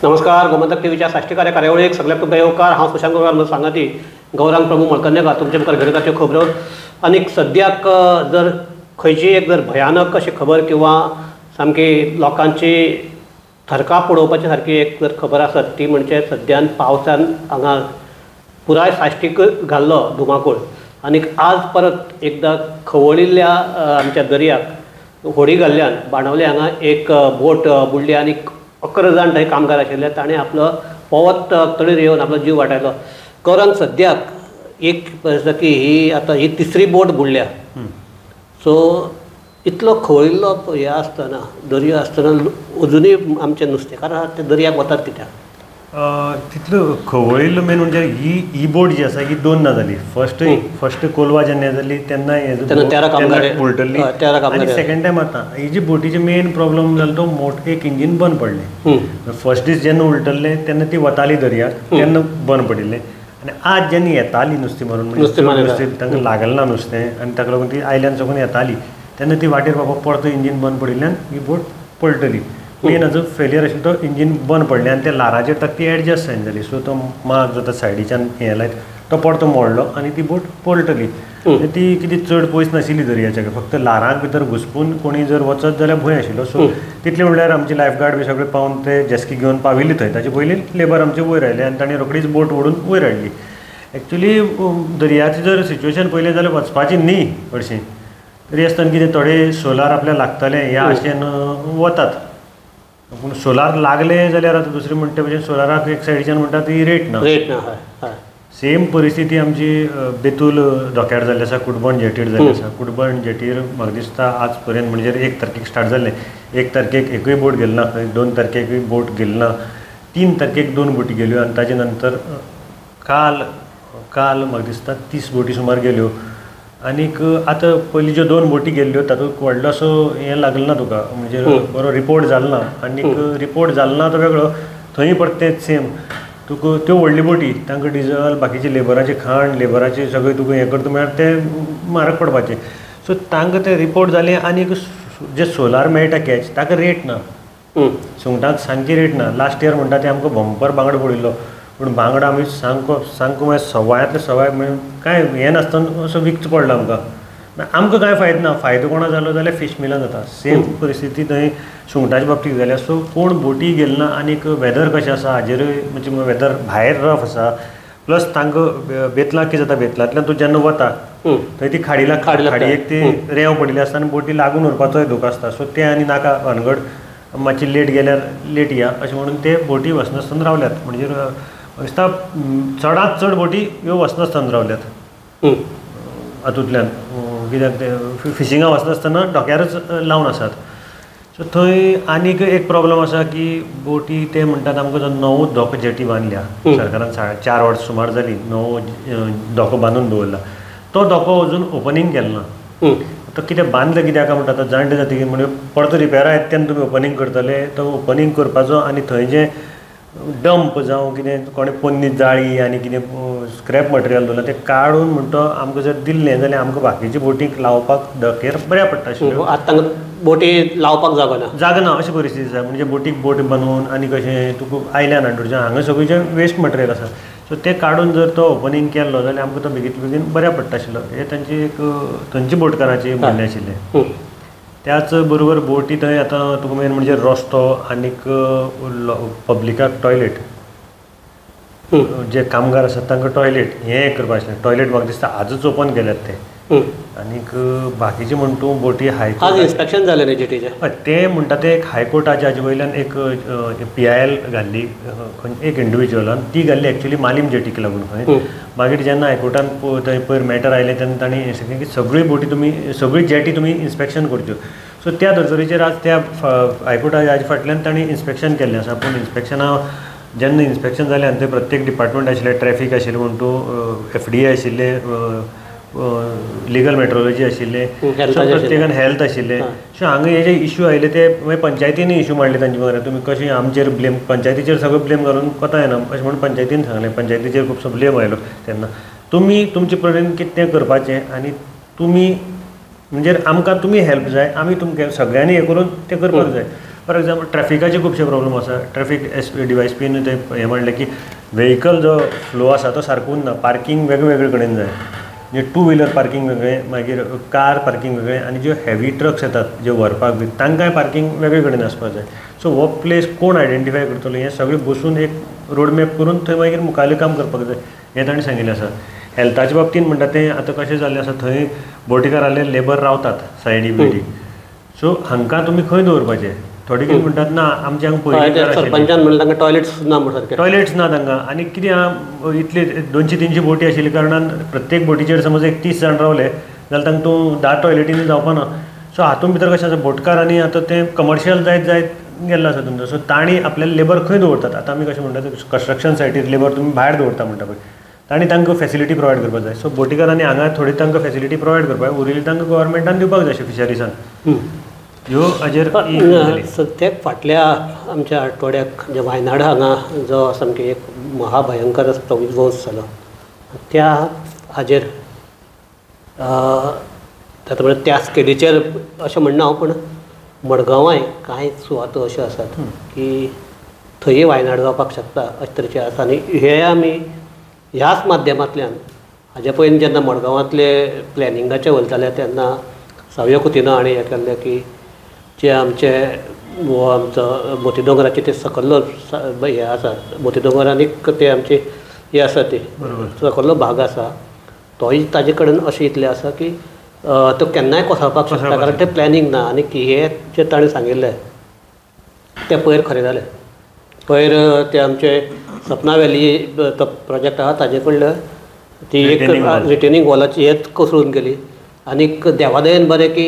नमस्कार, गोमंतक टीव्हीच्या साश्टीकार्य कार्यावळीक सगळ्याक तुमकां येवकार. हांव सुशांत गोवेकार सांगाती गौरांग प्रभू मळकर्णेकार तुमच्या मुखार घेवन येता त्यो खबरो. आनीक सद्याक जर खंयची एक जर भयानक अशी खबर किंवा सामकी लोकांची थरकाप उडोवपाची सारकी एक जर खबर आसत ती म्हणजे सद्यान पावसान हांगा पुराय साश्टीक घाल्लो धुमाकूळ. आनीक आज परत एकदां खवळिल्ल्या आमच्या दर्याक होडी घाल्ल्यान बाणावले हांगा एक बोट बुडली आनी 11 जाण थंय कामगार आशिल्ले, ताणें आपलो पोवत तडीर येवन आपलो जीव वाटायलो. गौरांग, सद्याक एक परिस्थिती ही आतां ही तिसरी बोट बुडल्या. सो इतलो खवळिल्लो हे आसतना, दर्यो आसतना अजुनूय आमचे नुस्तेकार आहात ते दर्याक वतात कित्याक? तितलो खवळिल्लो मेन म्हणजे ही ही बोट जी आसा ही दोन ना जाली. फर्स्ट कोलवा जेन्ना जाली तेन्ना उलटल्ली आनी सेकंड टायम आतां ही जी बोटीचे मेन प्रॉब्लम जालो तो मोट एक इंजीन बंद पडलें. फर्स्ट दीस जेन्ना उलटल्लें तेन्ना ती वताली दर्याक तेन्ना बंद पडिल्लें आनी आज जेन्ना येताली नुस्तें मारून, नुस्तें तांकां लागलें ना नुस्तें आनी ताका लागून ती आयल्यान साकून येताली तेन्ना ती वाटेर बाबा परतो इंजीन बंद पडिल्ल्यान ही बोट पलटली. मेन हाजो फेलियर आशिल्लो तो इंजीन बंद पडलें आनी ते ल्हाराचेर ताका ती एडजस्ट जायना जाली. सो तो माग जो सायडीच्यान हें लायत तो परतो मोडलो आनी ती बोट पलटली. ती कितें चड पयस नाशिल्ली दर्याच्या, फक्त ल्हारांक भितर घुसपून कोणी जर वचत जाल्यार भंय आशिल्लो. सो तितले म्हणल्यार आमचे लायफ गार्ड बी सगळे पावन ते जेस्की घेवन पाविल्ले थंय. ताचे पयलीं लेबर आमचे वयर आयले आनी तांणी रोखडीच बोट ओडून वयर हाडली. एक्चुली दर्याचें जर सिच्युएशन पळयलें जाल्यार वचपाची न्ही हरशीं, तरी आसतना कितें थोडे सोलार आपल्याक लागतलें ह्या आशेन वतात. पूण सोलार लागले जाल्यार आतां दुसरें म्हणटा म्हणजे सोलाराक एक सायडीच्यान म्हणटा ती रेट ना. रेट ना. सेम परिस्थिती आमची बेतूल धोक्यार जाल्ली आसा, कुडबण जेटीर जाल्ली आसा. कुडबण जेटीर म्हाका दिसता आज पर्यंत म्हणजे 1 तारखेक स्टार्ट जाल्लें, 1 तारखेक एकूय बोट गेली ना खंय, 2 तारखेकूय बोट गेली ना, 3 तारखेक 2 बोटी गेल्यो आनी ताजे नंतर काल काल म्हाका दिसता 30 बोटी सुमार गेल्यो. आनीक आतां पयलीं ज्यो 2 बोटी गेल्ल्यो तातूंत व्हडलो असो हें लागलो ना तुका, म्हणजे बरो रिपोर्ट जालो ना. आनीक रिपोर्ट जालो ना तो वेगळो, थंय परत तेंच सेम तुका त्यो व्हडल्यो बोटी तांकां डिजल बाकीचे लेबराचें खाण लेबराचें सगळें तुका हें करता म्हळ्यार तें म्हारग पडपाचें. सो तांकां ते रिपोर्ट जाले आनीक जे सोलार मेळटा कॅच ताका रेट ना, सुंगटांक सामकी रेट ना. लास्ट इयर म्हणटा ते आमकां बंपर बांगडो पडिल्लो, पूण बांगडो आमी सामको सामको म्हळ्यार सवायांतले सवाय म्हणजे कांय हें नासतना असो विकचो पडलो आमकां. आमकां कांय फायदो ना, फायदो कोणा जालो जाल्यार फीश मिलान जाता. सेम परिस्थिती थंय सुंगटाच्या बाबतींत जाल्या. सो कोण बोटी गेले ना आनीक वेदर कशें आसा हाजेरूय म्हणजे वेदर भायर रफ आसा. प्लस तांकां बेतलाक कितें जाता, बेतलांतल्यान तूं जेन्ना वता थंय ती खाडी लागता, खाडयेक ती रेंव पडिल्ली आसता आनी बोटी लागून उरपाचोय धोको आसता. सो तें आनी नाका भानगड, मातशी लेट गेल्यार लेट या अशें म्हणून ते बोटी वचनासतना रावल्यात. म्हणजे दिसता चडांत चड बोटी ह्यो वचनासतना रावल्यात हातूंतल्यान, कित्याक ते फिशिंगा वचनासतना धोक्यारच लावन आसात. सो थंय आनीक एक प्रॉब्लम आसा की बोटी ते म्हणटात आमकां जो नवो धोको जेटी बांदल्या सरकारान, 4.5 वर्स सुमार जाली नवो धोको बांदून दवरला, तो धोको अजून ओपनींग केलो ना. तो कितें बांदलो कित्याक म्हणटा आतां जाणटे जातकीर म्हणजे परतो रिपेरा येता तेन्ना तुमी ओपनींग करतले, तो ओपनींग करपाचो आनी थंय जें डंप जावं कितें कोणें पोन्नी जाळी आनी कितें स्क्रॅप मटेरियल दवरलां तें काडून म्हणटा आमकां जर दिल्लें जाल्यार आमकां बाकीचे बोटींक लावपाक धकेर बऱ्याक पडटा आशिल्लें. आतां तांकां बोटी लावपाक जागो ना, जागो ना अशी परिस्थिती आसा. म्हणजे बोटीक बोट बांदून आनी कशें तुका आयल्यान हाडून हांगा सगळें जें वेस्ट मटेरियल आसा सो तें काडून जर तो ओपनींग केल्लो जाल्यार आमकां तो बेगीन बेगीन बऱ्याक पडटा आशिल्लो. हें तांची एक थंयची बोटकाराची म्हणणें आशिल्लें. त्याच बरोबर बोटी थंय आतां तुका मेन म्हणजे रस्तो आनीक पब्लिकाक टॉयलेट, जे कामगार आसात तांकां टॉयलेट हें करपा आशिल्लें. टॉयलेट म्हाका दिसता आजूच ओपन केल्यात ते. आनीक बाकीचे म्हण तूं बोटी हायकोर्ट इन्स्पेक्शन जालें न्ही जेटीचें, तें म्हणटा तें एक हायकोर्टाच्या हाजे वयल्यान एक PIL घाल्ली एक इंडिविज्युअलान, ती घाल्ली एक्चुली मालीम जेटीक लागून खंय. मागीर जेन्ना हायकोर्टान थंय पयर मॅटर आयलें तेन्ना तांणी हें सांगलें की सगळी बोटी तुमी सगळी जेटी तुमी इन्स्पेक्शन करच्यो. सो त्या धर्तरेचेर आज त्या हायकोर्टाच्या हाजे फाटल्यान तांणी इन्स्पेक्शन केल्लें आसा. पूण इन्स्पेक्शना जेन्ना इन्स्पेक्शन जालें आनी थंय प्रत्येक डिपार्टमेंट आशिल्लें, ट्रॅफीक आशिल्लें म्हण तूं FDA आशिल्लें, लिगल मेट्रोलॉजी आशिल्लें, प्रत्येकान हेल्थ आशिल्लें. सो हांगा हे जे इश्यू आयले ते मागीर पंचायतीन इश्यू मांडले तांचे बरोबर, तुमी कशें आमचेर ब्लेम पंचायतीचेर सगळें ब्लेम घालून कोता येना अशें म्हणून पंचायतीन सांगलें. पंचायतीचेर खुबसो ब्लेम आयलो तेन्ना तुमी तुमचे परीन कितें करपाचें आनी तुमी म्हणजे आमकां तुमी हेल्प जाय, आमी तुमकां सगळ्यांनी हें करून तें करपाक जाय. फॉर एग्जाम्पल ट्रॅफिकाचे खुबशे प्रॉब्लम आसा. ट्रॅफिक एस डीवायएसपीन ते हें म्हणलें की व्हेकल जो फ्लो आसा तो सारको उरना, पार्कींग वेगवेगळे कडेन जाय, म्हणजे टू व्हिलर पार्कींग वेगळें, मागीर कार पार्कींग वेगळें, आनी ज्यो हेवी ट्रक्स येतात ज्यो व्हरपाक बी तांकांय पार्कींग वेगळे कडेन आसपाक जाय. सो हो प्लेस कोण आयडेंटिफाय करतलो हें सगळें बसून एक रोड मॅप करून थंय मागीर मुखावयलें काम करपाक जाय हें ताणें सांगिल्लें आसा. हेल्थाच्या बाबतींत म्हणटा तें आतां कशें जाल्लें आसा, थंय बोटीकाराले लेबर रावतात सायडी बिडी, सो हांकां तुमी खंय दवरपाचें? थोडे कितें म्हणटात ना आमच्या हांगा पयलीं सरपंचान म्हणलें तांकां टॉयलेट्स ना म्हण सारकें, टॉयलेट्स ना तांकां. आनी कितें आहा इतले 200-300 बोटी आशिल्ल्या कारणान प्रत्येक बोटीचेर समज एक 30 जाण रावले जाल्यार तांकां तूं 10 टॉयलेटींनी जावपा ना. सो हातूंत भितर कशें आसा बोटकारांनी आतां तें कमर्शियल जायत जायत गेल्लो आसा तुमचो. सो तांणी आपले लेबर खंय दवरतात? आतां आमी कशें म्हणटात कन्स्ट्रक्शन सायटीर लेबर तुमी भायर दवरता म्हणटा पळय, तांणी तांकां फेसिलिटी प्रोवायड करपाक जाय. सो बोटीकारांनी हांगा थोडी तांकां फेसिलिटी प्रोवायड करपाक जाय, उरिल्ली तांकां गव्हर्मेंटान दिवपाक जाय अशें फिशरीजान. ह्यो हाजेर सद्याक फाटल्या आमच्या आठवड्याक जे वायनाड हांगा जो सामकी एक महाभयंकर असो विध्वंस जालो त्या हाजेर तातूंत म्हळ्यार त्या स्केलीचेर अशें म्हणना हांव, पूण मडगांवाय कांय सुवातो अश्यो आसात की थंय वायनाड जावपाक शकता अशे तरेचे आसा. आनी हे आमी ह्याच माध्यमांतल्यान हाजे पयलीं जेन्ना मडगांवांतले प्लॅनिंगाचें उलयताले तेन्ना सावयो कुतिन्हो हाणें हें केल्लें की जे आमचे हो आमचो मोती दोंगराचे ते सकल्लो हे आसा, मोती दोंगर आनीक ते आमचे हे आसा ते सकल्लो भाग आसा तोय ताजे कडेन अशें इतलें आसा की तो केन्नाय कोसळपाक शकता, कारण तें प्लॅनिंग ना. आनी हे जें ताणें सांगिल्लें तें पयर खरें जालें. पयर ते आमचे सपना व्हॅली तो प्रोजेक्ट आसा ताजे कडल्यान ती एक रिटेनिंग वॉलाची हेच कोसळून गेली. आनीक देवादयेन बरें की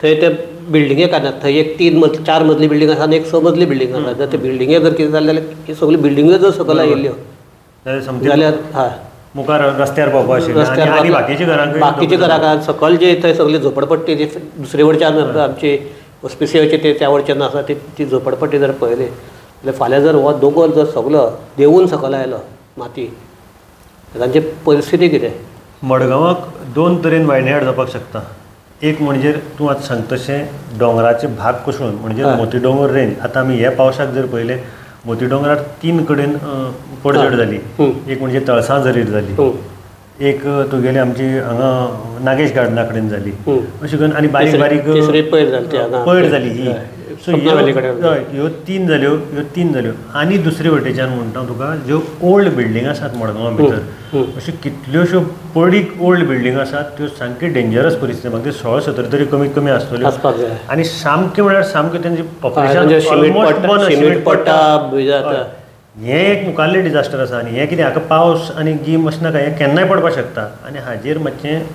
थंय ते बिल्डिंगे काडनात, थंय एक 3-4 मजली बिल्डींग आसा आनी एक 6 मजली बिल्डींग आसा. जर ते बिल्डिंगे जर कितें जालें जाल्यार ही सगळी बिल्डिंगो जर सकयल आयिल्ल्यो जाल्यार हय मुखार रस्त्यार पावपा आशिल्लें, बाकीच्या घरां सकयल जे थंय सगळी झोपडपट्टी जी दुसरे वटच्यान आमची ओस्पिसियोची ते त्या वटच्यान आसा ती झोपडपट्टी जर पळयली जाल्यार फाल्यां जर हो दोंगर जर सगलो देंवून सकयल आयलो माती तांची परिस्थिती कितें? मडगांवाक 2 तरेन वायनाड जावपाक शकता. एक म्हणजे तूं आतां सांगता तशें दोंगराचे भाग कोसळून म्हणजे मोती दोंगर रेंज. आतां आमी ह्या पावसाक जर पळयलें मोती दोंगरार 3 कडेन पडझड जाली. एक म्हणजे तळसां झरीर जाली, एक तुगेली आमची हांगा नागेश गार्डना कडेन जाली, अशें करून आनी बारीक बारीक पयर जाली ही. सो ह्यो 3 जाल्यो, ह्यो 3 जाल्यो. आनी दुसरे वटेच्यान म्हणटा तुका ज्यो ओल्ड बिल्डींग आसात मडगांवा भितर अश्यो कितल्योश्यो पडीक ओल्ड बिल्डींग आसात त्यो सामकी डेंजरस परिस्थिती. म्हाका 16-17 तरी कमीत कमी आसतल्यो आनी सामकें म्हळ्यार सामकें तेंचे ऑपरेशन पडटा. हें एक मुखाल्लें डिजास्टर आसा. आनी हें कितें हाका पावस आनी गीम अशें नाका, हें केन्नाय पडपाक शकता. आनी हाजेर मातशें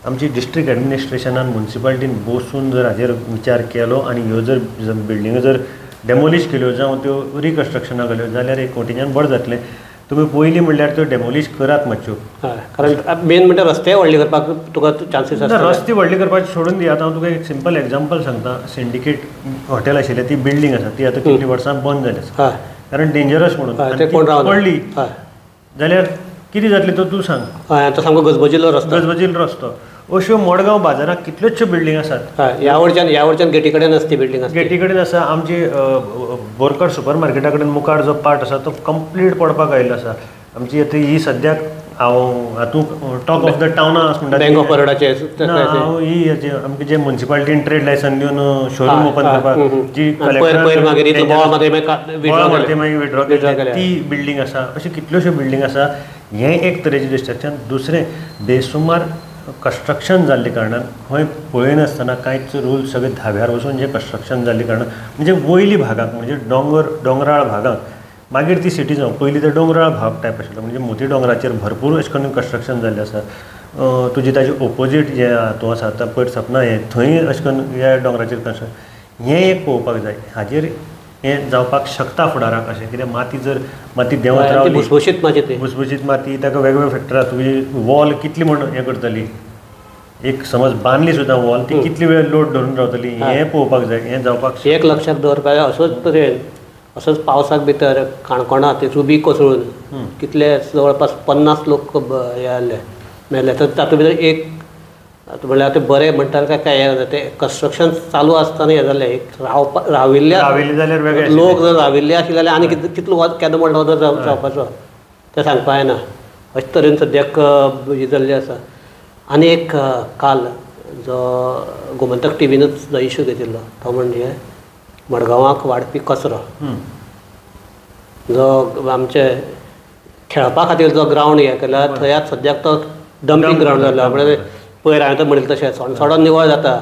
आमची डिस्ट्रिक्ट एडमिनिस्ट्रेशनान मुन्सिपालिटीन बसून जर हाजेर विचार केलो आनी ह्यो जर बिल्डिंगो जर डेमोलिश केल्यो जावं त्यो रिकन्स्ट्रक्शनाक घाल्यो जाल्यार एक वटेच्यान बरें जातलें. तुमी पयलीं म्हणल्यार त्यो डेमोलिश करात मातश्यो, कारण मेन म्हणल्यार रस्ते व्हडले करपाक तुका चान्सीस आसा. रस्ते व्हडले करपाचे सोडून दी. आतां हांव तुका एक सिंपल एग्जाम्पल सांगता. सिंडिकेट हॉटेल आशिल्लें ती बिल्डींग आसा ती आतां कितलीं वर्सां बंद जाली आसा, कारण डेंजरस म्हणून पडली जाल्यार कितें जातलें तो तूं सांग. आतां सामको गजबजिल्लो रस्तो, गजबजिल्लो रस्तो. अश्यो मडगांव बाजाराक कितल्योचश्यो बिल्डींग आसात. ह्या वटच्यान गेटी कडेन आसा ती बिल्डींग, गेटी कडेन आसा. आमची बोरकर सुपर मार्केटा कडेन मुखार जो पार्ट आसा तो कंप्लीट पडपाक आयिल्लो आसा. आमची आतां ही सद्याक हांव हातूंत टॉक ऑफ the town आसा म्हणटा बँक ऑफ बरोडाचे हांव ही आमचे जे मुन्सिपालिटीन ट्रेड लायसन दिवन शोरूम ओपन करपाक जी कलेक्टर मागीर विड्रॉ केली ती बिल्डींग आसा. अश्यो कितल्योश्यो बिल्डींग आसा. हें एक तरेचें डिस्ट्रक्शन. दुसरें बेसुमार कन्स्ट्रक्शन जाल्ले कारणान खंय पळयनासतना कांयच रूल सगळे धाब्यार वचून जें कन्स्ट्रक्शन जाल्ले कारणान म्हणजे वयली भागाक म्हणजे दोंगराळ भागाक मागीर ती सिटी जावं पयलीं तर दोंगराळ भाग टायप आशिल्लो म्हणजे मोती दोंगराचेर भरपूर अशें करून कन्स्ट्रक्शन जाल्लें आसा. तुजें ताजे ओपोजीट जें हातूं आसा आतां पयर सपना हें थंय अशें करून ह्या दोंगराचेर कन्स्ट्रक्शन हें एक पळोवपाक जाय. हाजेर हें जावपाक शकता फुडाराक अशें कित्याक माती जर माती देंवत रावली भुसभुशीत माती, भुसभुशीत माती ताका वेगवेगळे फॅक्टर आसा. तुजी वॉल कितली म्हण हें करतली, एक समज बांदली सुद्दां वॉल ती कितली वेळ लोड धरून रावतली हें पळोवपाक जाय. हें जावपाक एक लक्षात दवरपाक जाय. असोच तरेन असोच पावसाक भितर काणकोणां ती रुबी कोसळून कितले जवळपास 50 लोक हे जाल्ले मेल्ले. तर तातूंत भितर एक म्हणल्यार ते बरें म्हणटात काय काय तें कन्स्ट्रक्शन चालू आसतना हें जालें एक राविल्ले जाल्यार वेगळें लोक जर राविल्ले आशिल्ले जाल्यार आनी कितलो केदो व्हडलो जावपाचो तें सांगपा येना. अशे तरेन सद्याक हें जाल्लें आसा. आनी एक काल जो गोमंतक टिवीनूच जो इशू घेतिल्लो तो म्हणजे मडगांवाक वाडपी कचरो जो आमचे खेळपा खातीर जो ग्रावंड हें केला थंय आतां सद्याक तो डंपींग ग्रावंड जाला. म्हणजे पयर हांवें तर म्हणिल्लें तशें सोनसडो निवळ जाता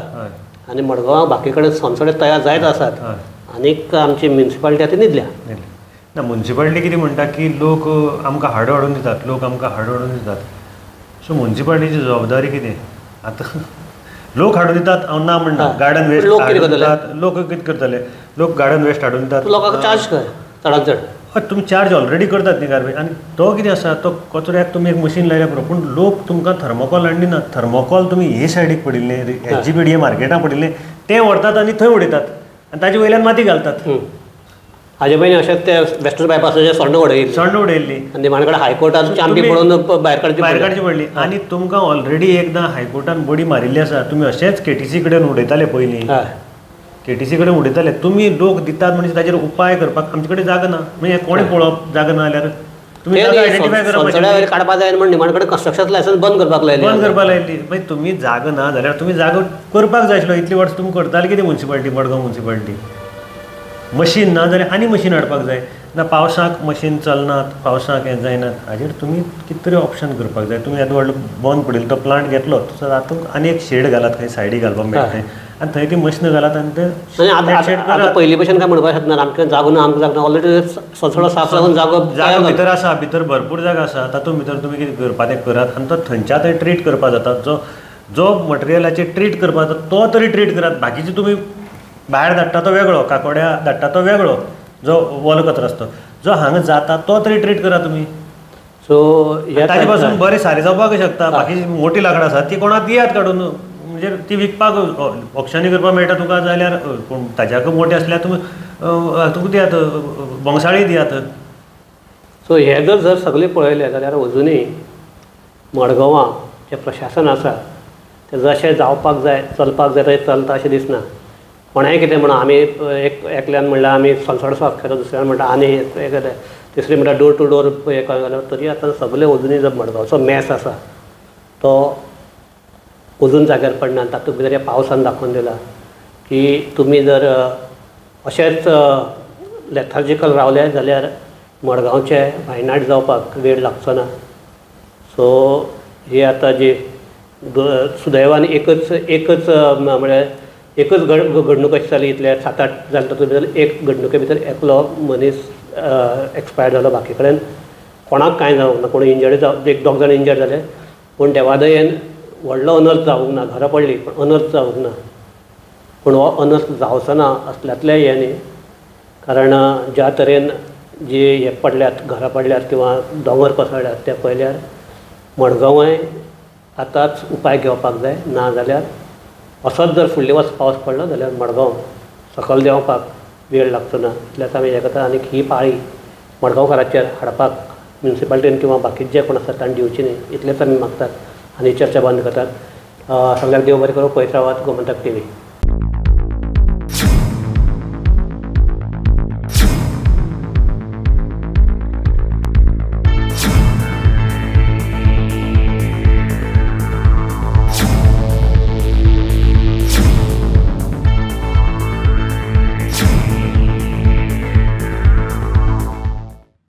आनी मडगांवां बाकी कडेन सोनसडे तयार जायत आसात आनीक आमची म्युनिसिपालिटी आतां न्हिदल्या. ना म्युनिसिपालिटी कितें म्हणटा की लोक आमकां हाडू हाडून दितात, लोक आमकां हाडू हाडून दितात. सो म्युनिसिपालिटीची जबाबदारी कितें? आतां लोक हाडून दितात हांव ना म्हणना, गार्डन वेस्ट लोक कितें करतले? लोक कितें करतले? लोक गार्डन वेस्ट हाडून दितात, लोकांक चार्ज कर चडांत चड. हय तुमी चार्ज ऑलरेडी करतात न्ही गार्बेज. आनी तो कितें आसा तो कचऱ्याक तुमी एक मशीन लायल्यार पुरो, पूण लोक तुमकां थर्मोकॉल हाडून दिनात. थर्मोकॉल तुमी हे सायडीक पडिल्लें SGPDA मार्केटान पडिल्लें तें व्हरतात आनी थंय उडयतात आनी ताजे वयल्यान माती घालतात. हाजे पयलीं अशेंच ते वेस्टर्न बायपासाचेर सोण्ण उडयिल्ली, सोण्ण उडयिल्ली आनी निमाणे कडेन हायकोर्टान चांपी पडोवन भायर काडची पडली. आनी तुमकां ऑलरेडी एकदां हायकोर्टान बडी मारिल्ली आसा. तुमी अशेंच KTC कडेन उडयताले पयलीं, KTC कडेन उडयताले तुमी. लोक दितात म्हणजे ताजेर उपाय करपाक आमचे कडेन जागा ना, म्हणजे कोणें पळोवप जागा ना जाल्यार तुमी आयडेंटिफाय करप काडपा जाय म्हण निमाणे कडेन कन्स्ट्रक्शन लायसन्स बंद करपाक लायली, बंद करपाक लायली. मागीर तुमी जागा ना जाल्यार तुमी जागो करपाक जाय आशिल्लो. इतली वर्सां तुमी करताले कितें म्युनिसिपालिटी, मडगांव म्युनिसिपालिटी? मशीन ना जाल्यार आनी मशीन हाडपाक जाय ना. पावसाक मशीन चलनात, पावसाक हें जायनात, हाजेर तुमी कितें तरी ऑप्शन करपाक जाय. तुमी येदो व्हडलो बंद पडिल्लो तो प्लांट घेतलो तसो तातूंत आनी एक शेड घालात, खंय सायडी घालपाक मेळटा थंय, आनी थंय ती मशिनां घालात आनी ते पयलीं भशेन काय म्हणपाक शकना आमकां जागो ना, आमकां जागो ना. ऑलरेडी सगळो साफ लागून जागो जागो भितर आसा, भितर भरपूर जागा आसा. तातूंत भितर तुमी कितें करपा तें करात आनी तो थंयच्या थंय ट्रीट करपाक जाता. जो जो मटेरियलाचेर ट्रीट करपाक जाता तो तरी ट्रीट करात. बाकीचे तुमी भायर धाडटा तो वेगळो, काकोड्या धाडटा तो वेगळो, जो वोलो कचरो आसता जो हांगा जाता तो तरी ट्रीट करा तुमी. सो ताजे पासून बरें सारें जावपाक शकता. बाकी मोटी लांकडां आसात ती कोणाक दियात काडून, म्हणजे ती विकपाक ऑक्शनूय करपाक मेळटा तुका जाल्यार, पूण ताज्याकूय मोटे आसल्यार तुमी तुका दियात, बोंगसाळी दियात. सो हे जर जर सगळें पळयलें जाल्यार अजुनूय मडगांवां जें प्रशासन आसा तें जशें जावपाक जाय चलपाक जाय तशें चलता अशें दिसना. कोणाय कितें म्हणून आमी एक एकल्यान म्हणल्यार आमी सोनसडो साफ केलो, दुसऱ्यान म्हणटा आनी एक तिसरी म्हणटा डोर टू डोर हें केलें, तरी आतां सगळें अजुनूय जो मडगांवचो मॅस आसा तो अजून जाग्यार पडना. तातूंत भितर ह्या पावसान दाखोवन दिला की तुमी जर अशेंच लेथार्जिकल रावले जाल्यार मडगांवचें वायनाड जावपाक वेळ लागचो ना. सो ही आतां जी सुदैवान एकच एकच म्हळ्यार एकच घडणूक अशी जाली, इतले 7-8 जाले तातूंत भितर एक घडणुके भितर एकलो मनीस एक्सपायर जालो, बाकी कडेन कोणाक कांय जावंक ना, कोण इंजर्ड जावं, एक दोग जाण इंजर्ड जाले, पूण देवादयेन व्हडलो अनर्थ जावंक ना. घरां पडली पूण अनर्थ जावंक ना. पूण हो अनर्थ जावचो ना असल्यांतलें हें न्ही, कारण ज्या तरेन जी हे पडल्यात घरां पडल्यात किंवां दोंगर कोसळ्ळ्यात ते पळयल्यार मडगांवांय आतांच उपाय घेवपाक जाय, ना जाल्यार असोच जर फुडले वर्स पावस पडलो जाल्यार मडगांव सकयल देंवपाक वेळ लागचो ना. इतल्याच आमी हें करता. आनी ही पाळी मडगांवकाराचेर हाडपाक म्युनिसिपालिटीन किंवां बाकीचे जे कोण आसात तांणी दिवची न्ही इतलेंच आमी मागतात आनी चर्चा बंद करतात. सगळ्यांक देव बरें करूं. पळयत रावात गोमंतक टीव्ही.